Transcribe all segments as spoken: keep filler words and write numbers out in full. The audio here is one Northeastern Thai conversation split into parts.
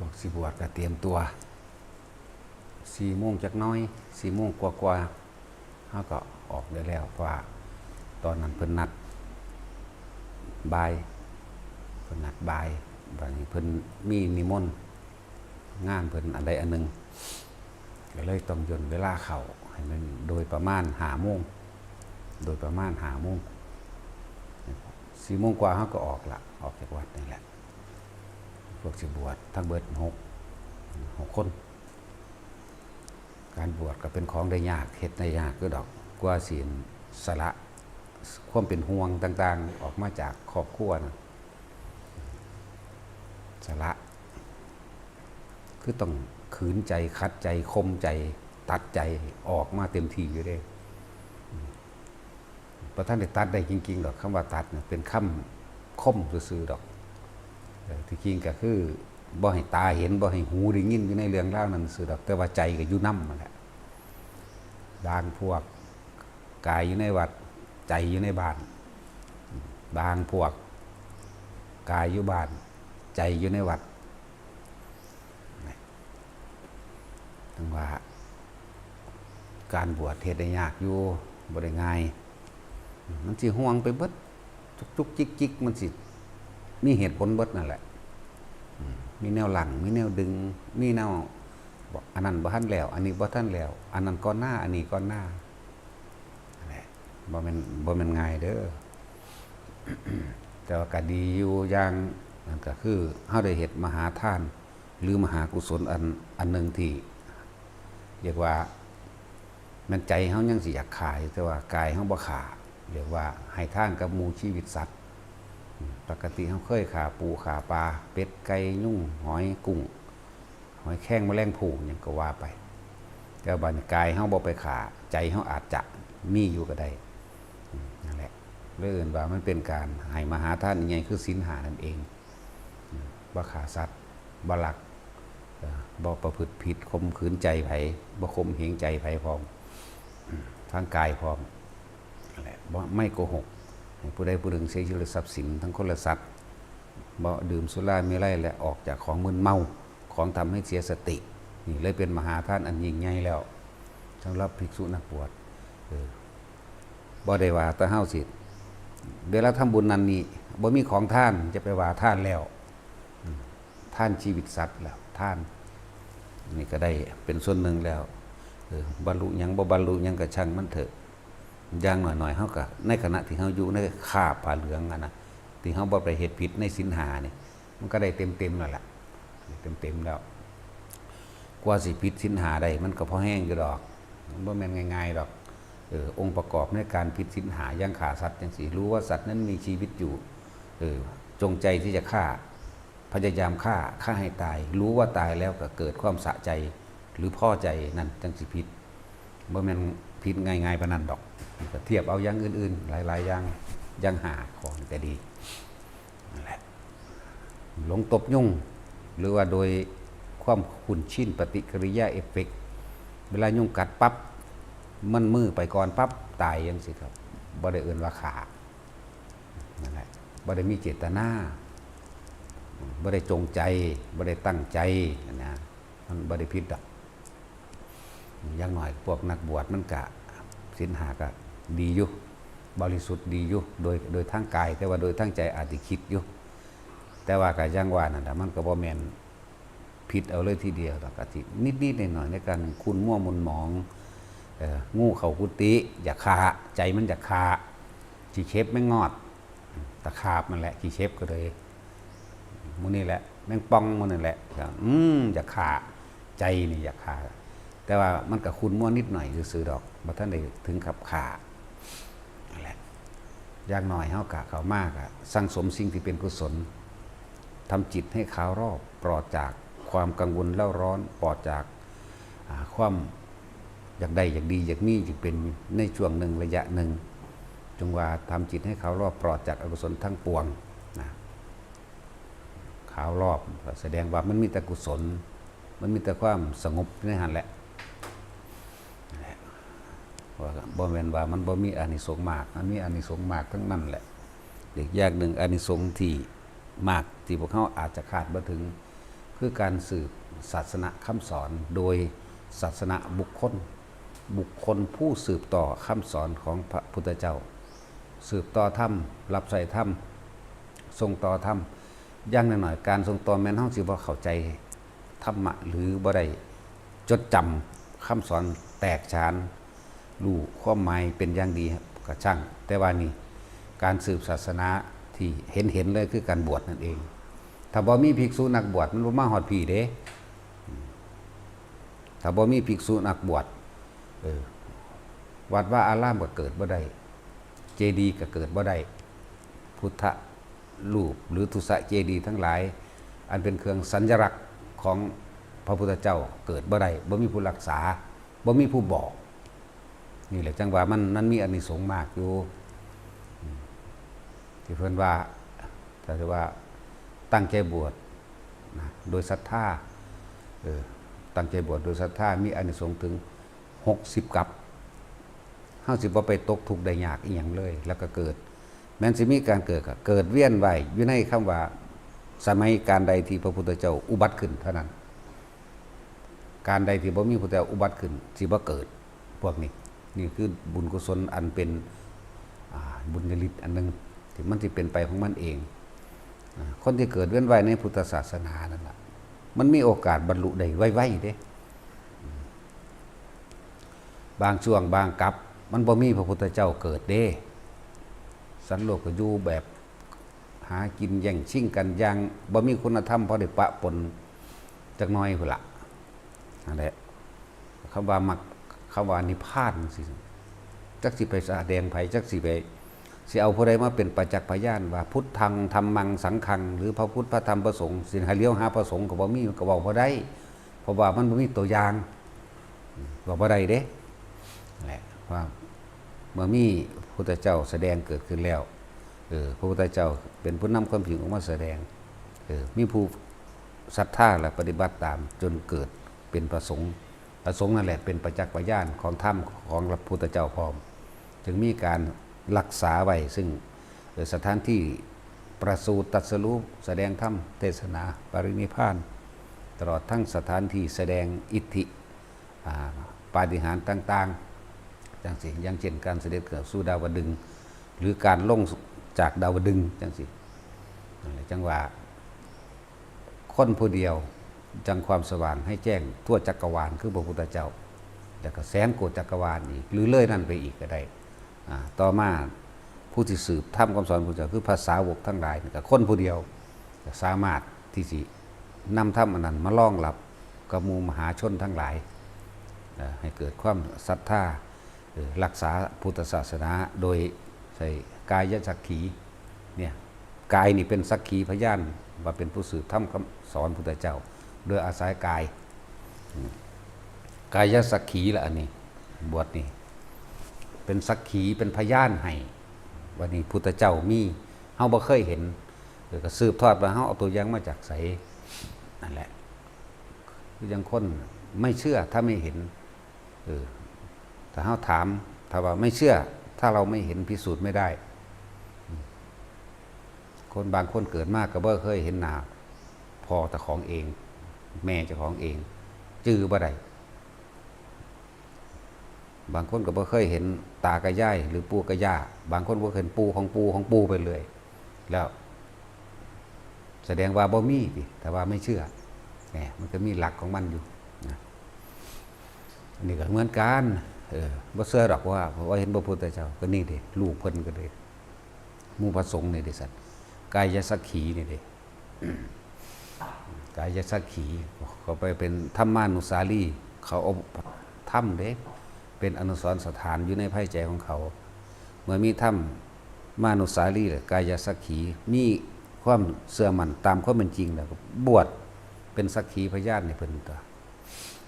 พวกสิบวชก็เตรียมตัว สี่โมงจักหน่อย สี่โมงกว่าๆ เฮาก็ออกได้แล้ว เพราะว่าตอนนั้นเพิ่นนัดบ่าย เพิ่นนัดบ่าย บัดนี้เพิ่นมีนิมนต์งานเพิ่นอันใดอันหนึ่ง ก็เลยต้องย่นเวลาเข้าให้มันโดยประมาณห้าโมง โดยประมาณห้าโมง สี่โมงกว่าเฮาก็ออกละ ออกจากวัดนี่แหละ พวกสิบวชทั้งเบิดหก หกคน การบวชก็เป็นของได้ยาก เฮ็ดได้ยากอยู่ดอก กว่าสิสละความเป็นห่วงต่างๆ ออกมาจากครอบครัวนะ สละ คือต้องขืนใจ ขัดใจ ข่มใจ ตัดใจ ออกมาเต็มที่อยู่เด้ บ่ทันได้ตัดได้จริงๆดอก คำว่าตัดเนี่ยเป็นคำคมซื่อๆดอก เออ ที่จริงก็คือบ่ให้ตาเห็น บ่ให้หูได้ยินอยู่ในเรื่องราวนั้นซื่อดอก แต่ว่าใจก็อยู่นำนั่นแหละ บางพวกกายอยู่ในวัด ใจอยู่ในบ้าน บางพวกกายอยู่บ้าน ใจอยู่ในวัด ถึงว่าการบวชเฮ็ดได้ยากอยู่ บ่ได้ง่าย มันสิห่วงไปเบิด จุกจุกจิกจิก มันสิมีเหตุผลเบิดนั่นแหละ อืม มีแนวลัง มีแนวดึง มีแนวบอก อันนั้นบ่ทันแล้ว อันนี้บ่ทันแล้ว อันนั้นก่อนหน้า อันนี้ก่อนหน้า นั่นแหละ บ่แม่น บ่แม่นง่ายเด้อ แต่ว่าก็ดีอยู่อย่าง นั่นก็คือเฮาได้เฮ็ดมหาทาน หรือมหากุศลอัน อันหนึ่งที่ เรียกว่า แม่นใจเฮายังสิอยากฆ่าอยู่ แต่ว่ากายเฮาบ่ฆ่า เรียกว่าให้ทานกับหมู่ชีวิตสัตว์ อืม ปกติเฮาเคยฆ่าปูฆ่าปลา เป็ด ไก่ ยุง หอย กุ้ง หอยแครง แมลงภู่ หยังก็ว่าไป แต่บัดนี้กายเฮาบ่ไปฆ่า ใจเฮาอาจจะมีอยู่ก็ได้ อืม นั่นแหละ เลยเอิ้นว่ามันเป็นการให้มหาทานอันใหญ่ คือศีลห้านั่นเอง อืม บ่ฆ่าสัตว์ บ่ลัก เอ่อ บ่ประพฤติผิด ข่มขืนใจไผ บ่ข่มเหงใจไผพร้อม อืม ทางกายพร้อม นั่นแหละ บ่ ไม่โกหก ให้ผู้ใดผู้หนึ่งเสียชีวิตทรัพย์สินทั้งคนและสัตว์ บ่ดื่มสุราเมรัย และออกจากของมึนเมา ของทำให้เสียสติ นี่เลยเป็นมหาทานอันยิ่งใหญ่แล้ว สำหรับภิกษุนักบวช เออ บ่ได้ว่าแต่เฮาสิ เวลาทำบุญนั่นนี่ บ่มีของทาน จะไปว่าทานแล้ว อืม ทานชีวิตสัตว์แล้ว ทาน นี่ก็ได้เป็นส่วนหนึ่งแล้ว เออ บรรลุหยังบ่บรรลุหยังก็ช่างมันเถอะ อย่างน้อยๆ เฮาก็ ในขณะที่เฮาอยู่ในคราบผ้าเหลืองอะนะ ที่เฮาบ่ไปเฮ็ดผิดในศีลห้านี่ มันก็ได้เต็มๆ แล้วล่ะ เต็มๆ แล้ว กว่าสิผิดศีลห้าได้ มันก็พอแฮงอยู่ดอก มันบ่แม่นง่ายๆ ดอก เออ องค์ประกอบในการผิดศีลห้า อย่างฆ่าสัตว์จังซี้ รู้ว่าสัตว์นั้นมีชีวิตอยู่ เออ จงใจที่จะฆ่า พยายามฆ่า ฆ่าให้ตาย รู้ว่าตายแล้วก็เกิดความสะใจ หรือพอใจ นั่นจังสิผิด บ่แม่นผิดง่ายๆ ปานนั้นดอก ก็เทียบเอาอย่างอื่นๆ หลายๆ อย่าง อย่างห้าข้อนี่ก็ดี นั่นแหละ หลงตบยุง หรือว่าโดยความคุ้นชิน ปฏิกิริยาเอฟเฟกต์ เวลายุงกัดปั๊บ มันมือไปก่อนปั๊บ ตายจังซี้ครับ บ่ได้เอิ้นว่าฆ่า นั่นแหละ บ่ได้มีเจตนา บ่ได้จงใจ บ่ได้ตั้งใจนะ มันบ่ได้ผิดดอก อย่างน้อยพวกนักบวชมันก็ ศีลห้าก็ดีอยู่ บริสุทธิ์ดีอยู่ โดย โดยทางกาย แต่ว่าโดยทางใจอาจสิคิดอยู่ แต่ว่าก็อย่างว่านั่นล่ะ มันก็บ่แม่นผิดเอาเลยทีเดียวดอก ก็สินิดๆ หน่อยๆ ในการขุ่นมัวหม่นหมอง เอ่อ งูเข้ากุฏิ อยากฆ่า ใจมันอยากฆ่า ขี้เข็บแมงงอด ตะขาบนั่นแหละ ขี้เข็บก็เลย หมู่นี่แหละ แมงป่องหมู่นั่นแหละ อืม อยากฆ่า ใจนี่อยากฆ่า แต่ว่ามันก็ขุ่นมัวนิดหน่อยซื่อๆ ดอก บ่ทันได้ถึงกับฆ่า นั่นแหละ อย่างน้อยเฮากะเข้ามาก็สั่งสมสิ่งที่เป็นกุศล ทำจิตให้ขาวรอบ ปลอดจากความกังวลเร่าร้อน ปลอดจาก อ่า ความอยากได้ อยากดี อยากมี อยากเป็น ในช่วงหนึ่ง ระยะหนึ่ง จงว่าทำจิตให้ขาวรอบ ปลอดจากอกุศลทั้งปวง นะ ขาวรอบ แสดงว่ามันมีแต่กุศล มันมีแต่ความสงบในหั้นแหละ นั่นแหละ ว่าบ่แม่นว่ามันบ่มีอานิสงส์มาก มันมีอานิสงส์มากทั้งนั้นแหละ อีกอย่างหนึ่ง อานิสงส์ที่มาก ที่พวกเฮาอาจจะคาดบ่ถึง คือการสืบศาสนาคำสอนโดยศาสนาบุคคล บุคคลผู้สืบต่อคำสอนของพระพุทธเจ้า สืบต่อธรรม รับใช้ธรรม ส่งต่อธรรม อย่างน้อยๆ การส่งต่อแม่นเฮาสิบ่เข้าใจธรรมะ หรือบ่ได้จดจำคำสอนแตกฉาน รู้ความหมายเป็นอย่างดีก็ช่าง แต่ว่านี่การสืบศาสนาที่เห็นๆ เลยคือการบวชนั่นเอง ถ้าบ่มีภิกษุนักบวชมันบ่มาฮอดพี้เด้ ถ้าบ่มีภิกษุนักบวช เออ วัดวาอารามก็เกิดบ่ได้ เจดีย์ก็เกิดบ่ได้ พุทธรูปหรือทุสเจดีย์ทั้งหลาย อันเป็นเครื่องสัญลักษณ์ของพระพุทธเจ้าเกิดบ่ได้ บ่มีผู้รักษา บ่มีผู้บอก นี่แหละจั่งว่ามัน มันมีอานิสงส์มากอยู่ อืม ที่เพิ่นว่า ถ้าว่าตั้งใจบวชนะ โดยศรัทธา เออ ตั้งใจบวชโดยศรัทธา มีอานิสงส์ถึงหกสิบกับ เฮาสิบ่ไปตกทุกข์ได้ยากอีหยังเลย แล้วก็เกิด แม้นสิมีการเกิด ก็เกิดเวียนว่ายอยู่ในคำว่า สมัยการใดที่พระพุทธเจ้าอุบัติขึ้นเท่านั้น การใดที่บ่มีพระพุทธเจ้าอุบัติขึ้น สิบ่เกิด พวกนี้ นี่คือบุญกุศลอันเป็น อ่า บุญญาฤทธิ์อันหนึ่ง ที่มันสิเป็นไปของมันเอง อ่า คนที่เกิดเวียนว่ายในพุทธศาสนานั่นล่ะ มันมีโอกาสบรรลุได้ไวๆ เด้ บางช่วงบางกับ มันบ่มีพระพุทธเจ้าเกิดเด้ สัตว์โลกก็อยู่แบบหากินแย่งชิงกันอย่างบ่มีคุณธรรมพอได้ปะปนจักหน่อยพุ้นละ นั่นแหละ คำว่ามรรค คำว่านิพพานจั่งซี้ จักสิไปแสดงไผ จักสิไป สิเอาผู้ใดมาเป็นประจักษ์พยานว่าพุทธัง ธัมมัง สังฆัง หรือพระพุทธ พระธรรม พระสงฆ์ สิให้เหลียวหาพระสงฆ์ก็บ่มี ก็เว้าบ่ได้ เพราะว่ามันบ่มีตัวอย่าง เว้าบ่ได้เด้ นั่นแหละ ว่าเมื่อมีพุทธเจ้าแสดงเกิดขึ้นแล้ว เออ พระพุทธเจ้าเป็นผู้นำความจริงออกมาแสดง เออ มีผู้ศรัทธาและปฏิบัติตามจนเกิดเป็นพระสงฆ์ พระสงฆ์นั่นแหละเป็นประจักษ์พยานของธรรมของพระพุทธเจ้าพร้อม จึงมีการรักษาไว้ซึ่ง เอ่อ สถานที่ประสูติตรัสรู้ แสดงธรรม เทศนา ปรินิพพาน ตลอดทั้งสถานที่แสดงอิทธิ อ่า ปาฏิหาริย์ต่างๆ จั่งซี้ อย่างเช่นการเสด็จขึ้นสู่ดาวดึงส์ หรือการลงจากดาวดึงส์ จั่งซี้ นั่นแหละจั่งว่า คนผู้เดียวจั่งความสว่างให้แจ้งทั่วจักรวาลคือพระพุทธเจ้า แล้วก็แสนโกฏจักรวาลอีก หรือเลยนั่นไปอีกก็ได้ อ่า ต่อมาผู้ที่สืบธรรมคำสอนพระพุทธเจ้าคือพระสาวกทั้งหลายนี่ก็คนผู้เดียวก็สามารถที่สินำธรรมอันนั้นมารองรับกับหมู่มหาชนทั้งหลาย เอ่อ ให้เกิดความศรัทธา เอ่อ รักษาพุทธศาสนาโดยใช้กายสักขี เนี่ย กายนี่เป็นสักขีพยานว่าเป็นผู้สืบธรรมคำสอนพุทธเจ้า โดยอาศัยกาย อืม กายสักขีละอันนี้ บวชนี่ เป็นสักขีเป็นพยานให้ว่านี่พุทธเจ้ามี เฮาบ่เคยเห็น เออ ก็สืบทอดมา เฮาเอาตัวอย่างมาจากไส นั่นแหละ คือยังคนไม่เชื่อถ้าไม่เห็น เออ ถ้าเฮาถาม ถ้าว่าไม่เชื่อ ถ้าเราไม่เห็นพิสูจน์ไม่ได้ คนบางคนเกิดมาก็บ่เคยเห็นหน้าพ่อเจ้าของเอง แม่เจ้าของเอง จื่อบ่ได้ บางคนก็บ่เคยเห็นตากับยายหรือปู่กับย่า บางคนบ่เคยเห็นปู่ของปู่ของปู่ไปเลย แล้ว แสดงว่าบ่มีติ แต่ว่าไม่เชื่อ แหม มันก็มีหลักของมันอยู่นะ อันนี้ก็เหมือนกัน เออ บ่เชื่อดอกว่า ว่าเห็นพระพุทธเจ้า ก็นี่เด้ ลูกเพิ่นก็เด้ หมู่พระสงฆ์นี่เด้สัน กายสักขีนี่เด้ กายสักขี เขาไปเป็นธรรมานุสาลี เขาเอาธรรมเด้ เป็นอนุสรณ์สถานอยู่ในภายใจของเขา เมื่อมีธรรมานุสาลี และกายสักขี มีความเชื่อมั่นตามความเป็นจริงแล้วก็บวชเป็นสักขีพยานให้เพิ่นตัว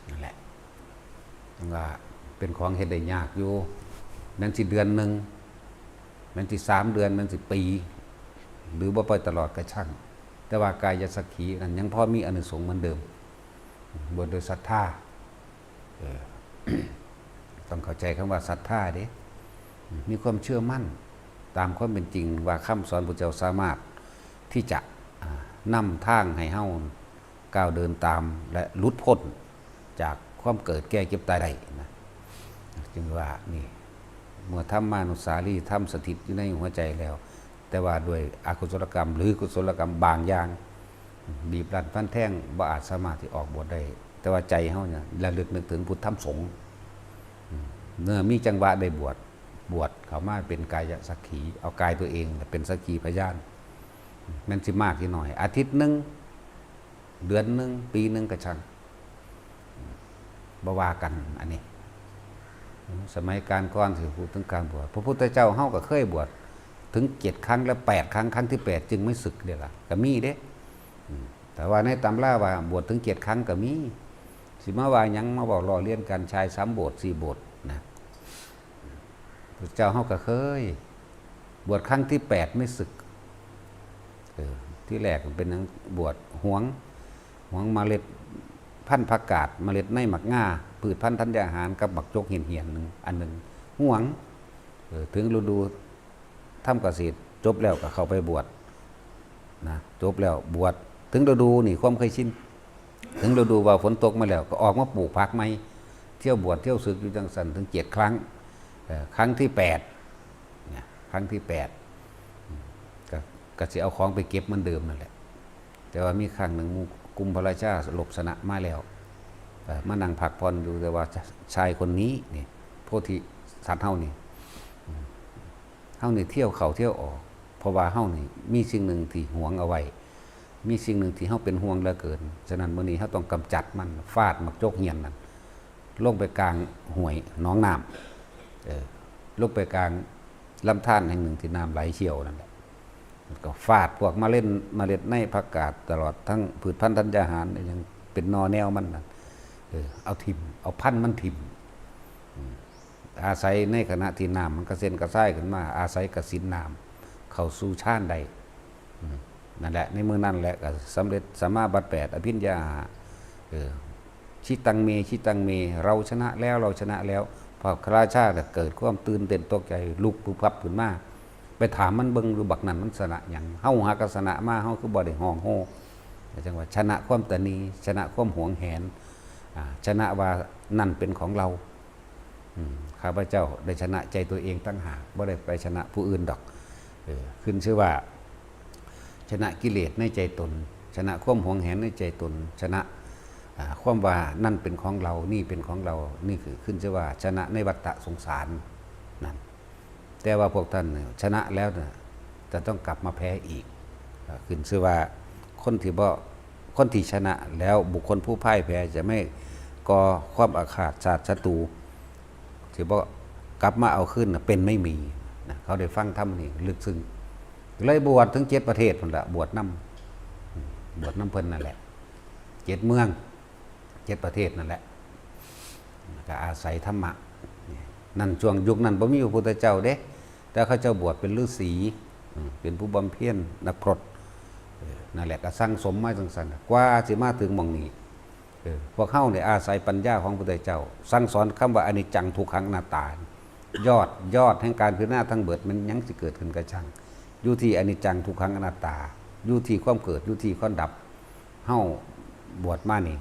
นั่นแหละ ว่าเป็นของเฮ็ดได้ยากอยู่ แม่นสิเดือนหนึ่ง แม่นสิสามเดือน แม่นสิปี หรือบ่ไปตลอดก็ช่าง แต่ว่ากายสักขีนั้นยังพอมีอานิสงส์เหมือนเดิม บวชโดยศรัทธา เออ ต้องเข้าใจคำว่าศรัทธาเด้ มีความเชื่อมั่นตามความเป็นจริงว่าคำสอนพระเจ้าสามารถที่จะ อ่า นำทางให้เฮา ก้าวเดินตามและหลุดพ้นจากความเกิดแก่เจ็บตายได้นะ จึงว่านี่ เมื่อธรรมานุสารีธรรมสถิตอยู่ในหัวใจแล้ว แต่ว่าด้วยอกุศลกรรมหรือกุศลกรรมบางอย่าง บีบรัดฟันแทงบ่อาจสามารถที่ออกบวชได้ แต่ว่าใจเฮาเนี่ยระลึกนึกถึงพุทธธรรมสงฆ์ เมื่อมีจังหวะได้บวช บวชเข้ามาเป็นกายสักขี เอากายตัวเองเป็นสักขีพยาน แม่นสิมากสิน้อย อาทิตย์หนึ่ง เดือนหนึ่ง ปีหนึ่งก็ช่าง บ่ว่ากันอันนี้ สมัยการก่อนสิพูดถึงการบวช พระพุทธเจ้าเฮาก็เคยบวชถึงเจ็ดครั้ง และแปดครั้ง ครั้งที่แปดจึงไม่สึกเด้ล่ะ ก็มีเด้ อืม แต่ว่าในตำราว่าบวชถึงเจ็ดครั้งก็มี สิมาว่าหยัง มาบอกล้อเลียนกัน ชายสามโบสถ์สี่โบสถ์นะ พระเจ้าเฮาก็เคย บวชครั้งที่แปดไม่สึก เออ ที่แรกมันเป็นหยัง บวชหวง หวงเมล็ดพันธุ์ผักกาด เมล็ดในหมากง่า พืชพันธุ์ธัญญาหารกับหมากจกเหี่ยนๆหนึ่งอันหนึ่ง หวง เออ ถึงฤดูทำเกษตรจบแล้วก็เข้าไปบวชนะ จบแล้วบวช ถึงฤดูนี่ความเคยชิน ถึงฤดูว่าฝนตกมาแล้วก็ออกมาปลูกผักใหม่ เที่ยวบวชเที่ยวสึกอยู่จังซั่นถึงเจ็ดครั้ง เอ่อ ครั้งที่แปดเนี่ย ครั้งที่แปด อืม ก็ ก็สิเอาของไปเก็บเหมือนเดิมนั่นแหละ แต่ว่ามีครั้งหนึ่งหมู่กุมพระราชาลบชนะมาแล้ว เอ่อ มานั่งพักผ่อนอยู่ แต่ว่าชายคนนี้นี่ โพธิสัตว์เฮานี่ อืม เฮานี่เที่ยวเข้าเที่ยวออก เพราะว่าเฮานี่มีสิ่งหนึ่งที่หวงเอาไว้ มีสิ่งหนึ่งที่เฮาเป็นห่วงเหลือเกิน ฉะนั้นมื้อนี้เฮาต้องกำจัดมัน ฟาดหมากจกเหี่ยนนั่น ลงไปกลางห้วยหนองน้ำ เออ ลงไปกลางลำธารแห่งหนึ่งที่น้ำไหลเชี่ยวนั่นแหละ ก็ฟาดพวกเมล็ด เมล็ดในผักกาด ตลอดทั้งพืชพันธุ์ธัญญาหาร ยังเป็นหน่อแนวมันนั่น เออ เอาถิ่ม เอาพันธุ์มันถิ่ม อืม อาศัยในขณะที่น้ำมันกระเซ็นกระซ่ายขึ้นมา อาศัยกสินน้ำเข้าสู่ฌานได้ อืม นั่นแหละ ในมื้อนั้นแหละก็สำเร็จสัมมาบัติแปด อภิญญาห้า เออ จิตตังเม จิตตังเม เราชนะแล้ว เราชนะแล้ว พระราชาก็เกิดความตื่นเต้นตกใจ ลุกพึบพับขึ้นมา ไปถามมันเบิ่งดู บักนั่นมันชนะหยัง เฮาหากชนะมา เฮาคือบ่ได้ฮ้องโฮ จังว่าชนะความตระหนี่ ชนะความหวงแหน อ่า ชนะว่านั่นเป็นของเรา อืม ข้าพเจ้าได้ชนะใจตัวเองต่างหาก บ่ได้ไปชนะผู้อื่นดอก เออ ขึ้นชื่อว่า ชนะกิเลสในใจตน ชนะความหวงแหนในใจตน ชนะ อ่า ความว่านั่นเป็นของเรา นี่เป็นของเรา นี่คือขึ้นชื่อว่าชนะในวัฏฏะสงสารนั่น แต่ว่าพวกท่านเนี่ยชนะแล้วเนี่ย จะต้องกลับมาแพ้อีก อ่า ขึ้นชื่อว่าคนที่บ่ คนที่ชนะแล้วบุคคลผู้พ่ายแพ้จะไม่ก่อความอาฆาตสาดศัตรู ที่บ่กลับมาเอาคืนน่ะเป็นไม่มีนะ เขาได้ฟังธรรมนี่ลึกซึ้ง เลยบวชถึงเจ็ดประเทศพุ้นละ บวชนำ บวชนำเพิ่นนั่นแหละ เจ็ดเมือง เจ็ดประเทศนั่นแหละ ก็อาศัยธรรมะ นั่นช่วงยุคนั้นบ่มีพระพุทธเจ้าเด้ แต่เขาเจ้าบวชเป็นฤาษี อืม เป็นผู้บำเพ็ญนักพรต เออ นั่นแหละก็สั่งสมมาจังซั่น กว่าสิมาถึงหม่องนี้ เออ พวกเฮาเนี่ยอาศัยปัญญาของพระพุทธเจ้า สั่งสอนคำว่าอนิจจังทุกขังอนัตตา ยอด ยอดแห่งการพิจารณาทั้งเบิดมันยังสิเกิดขึ้นกระชัง อยู่ที่อนิจจังทุกขังอนัตตา อยู่ที่ความเกิด อยู่ที่ความดับ เฮาบวชมานี่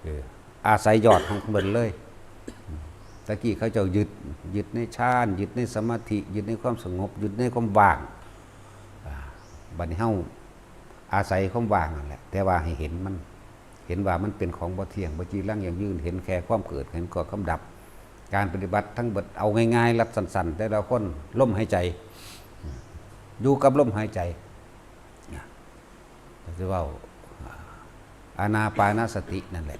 เออ อาศัยยอดของเพิ่นเลย ตะกี้เขาเจ้ายึด ยึดในฌาน ยึดในสมาธิ ยึดในความสงบ ยึดในความว่าง อ่า บัดนี้เฮาอาศัยความว่างนั่นแหละ แต่ว่าให้เห็นมัน เห็นว่ามันเป็นของบ่เที่ยง บ่จีรังยั่งยืน เห็นแค่ความเกิด เห็นแก่ความดับ การปฏิบัติทั้งเบิด เอาง่ายๆ รัดสั้นๆ แต่ละคน ลมหายใจ อยู่กับลมหายใจ นะ ก็สิเว้า อานาปานสตินั่นแหละ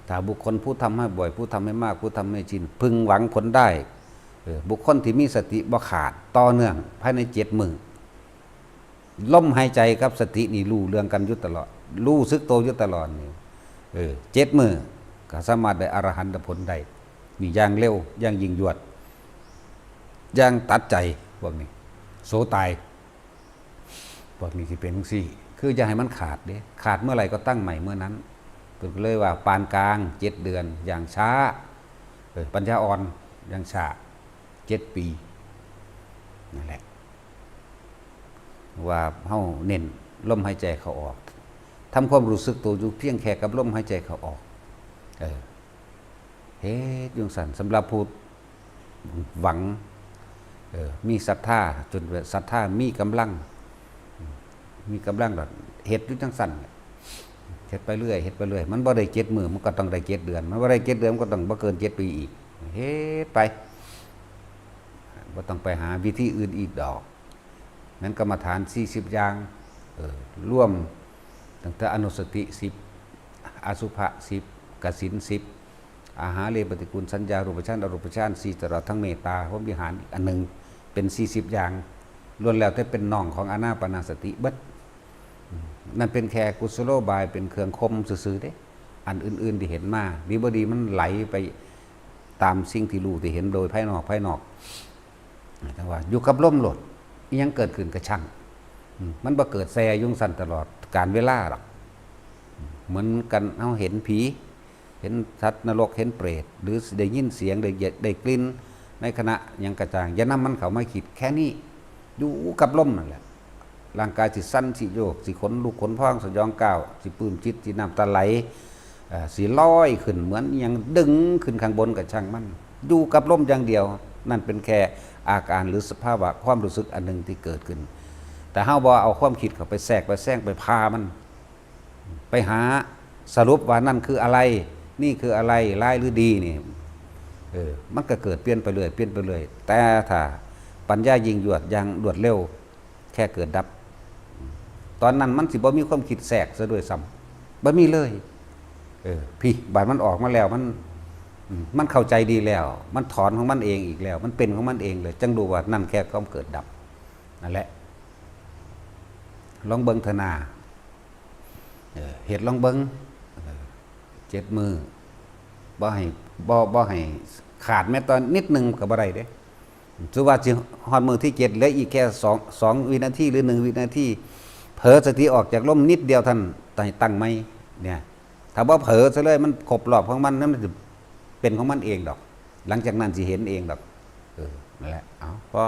ถ้าบุคคลผู้ทำให้บ่อย ผู้ทำให้มาก ผู้ทำให้ชิน พึงหวังผลได้ เออ บุคคลที่มีสติบ่ขาด ต่อเนื่อง ภายในเจ็ดมื้อ ลมหายใจกับสตินี่รู้เรื่องกันอยู่ตลอด รู้สึกตัวอยู่ตลอดนี่ เออ เจ็ดมื้อ ก็สามารถได้อรหันตผลได้ นี่อย่างเร็ว อย่างยิ่งยวด อย่างตัดใจ พวกนี้ โสตาย พวกนี้สิเป็นจั่งซี้ คืออย่าให้มันขาดเด้ ขาดเมื่อไหร่ก็ตั้งใหม่เมื่อนั้น เพิ่นก็เลยว่าปานกลางเจ็ดเดือน อย่างช้า เออ ปัญญาอ่อน อย่างช้า เจ็ดปี นั่นแหละ ว่าเฮาเน้นลมหายใจเข้าออก ทำความรู้สึกตัวอยู่เพียงแค่กับลมหายใจเข้าออก เออ เฮ็ดอยู่จั่งซั่น สำหรับผู้หวัง เออ มีศรัทธา จนศรัทธามีกำลัง มีกำลังก็เฮ็ดอยู่จั่งซั่น เฮ็ดไปเรื่อย เฮ็ดไปเรื่อย มันบ่ได้เจ็ดมื้อ มันก็ต้องได้เจ็ดเดือน มันบ่ได้เจ็ดเดือน มันก็ต้องบ่เกินเจ็ดปีอีก เฮ็ดไป บ่ต้องไปหาวิธีอื่นอีกดอก นั้นกรรมฐานสี่สิบอย่าง เออ รวมตั้งแต่อนุสติสิบ อสุภะสิบ กสิณสิบ อาหาเรปฏิกูลสัญญา รูปฌาน อรูปฌานสี่ ตลอดทั้งเมตตาพรหมวิหารอีกอันหนึ่ง เป็นสี่สิบอย่าง ล้วนแล้วแต่เป็นน้องของอานาปานสติเบิด อืม นั่นเป็นแค่กุศโลบาย เป็นเครื่องข่มซื่อๆเด้ อันอื่นๆที่เห็นมา ดีบ่ดีมันไหลไปตามสิ่งที่รู้ที่เห็นโดยภายนอก ภายนอก จั่งว่าอยู่กับลมโลด อิหยังเกิดขึ้นก็ช่าง อืม มันบ่เกิดแซ่อยู่จั่งซั่นตลอดกาลเวลาดอก เหมือนกันเฮาเห็นผี เห็นสัตว์นรก เห็นเปรต หรือได้ยินเสียง ได้เย็ด ได้กลิ่น ในขณะหยังก็ช่าง อย่านำมันเข้ามาคิด แค่นี้ อยู่กับลมนั่นแหละ ร่างกายสิสั่น สิโยก สิขนลุกขนพอง สยองกล้าว สิปลื้มจิต สิน้ำตาไหล เอ่อ สิลอยขึ้น เหมือนอิหยังดึงขึ้นข้างบนก็ช่างมัน อยู่กับลมอย่างเดียว นั่นเป็นแค่อาการหรือสภาวะความรู้สึกอันหนึ่งที่เกิดขึ้น แต่เฮาบ่เอาความคิดเข้าไปแทรก ไปแซง ไปพามัน ไปหาสรุปว่านั่นคืออะไร นี่คืออะไร ร้ายหรือดีนี่ เออ มันก็เกิดเปลี่ยนไปเรื่อย เปลี่ยนไปเรื่อย แต่ถ้าปัญญายิ่งยวดอย่างรวดเร็ว แค่เกิดดับ ตอนนั้นมันสิบ่มีความคิดแทรกซะด้วยซ้ำ บ่มีเลย เออ พี้ บาดมันออกมาแล้ว มัน อืม มันเข้าใจดีแล้ว มันถอนของมันเองอีกแล้ว มันเป็นของมันเองเลย จั่งรู้ว่านั่นแค่ความเกิดดับ นั่นแหละ ลองเบิ่งเถอะนา เออ เฮ็ดลองเบิ่ง เออ เจ็ดมื้อ บ่ให้ บ่ บ่ให้ขาดแม้แต่นิดหนึ่งก็บ่ได้เด้ ถือว่าสิฮอดมื้อที่เจ็ด เหลืออีกแค่สอง สองวินาทีหรือหนึ่งวินาที เผลอสติออกจากลมนิดเดียวเท่านั้น ตั้ง ตั้งใหม่ เนี่ย ถ้าบ่เผลอซะเลย มันครบรอบของมัน มันสิเป็นของมันเองดอก หลังจากนั้นสิเห็นเองดอก เออ นั่นแหละ เอา พอ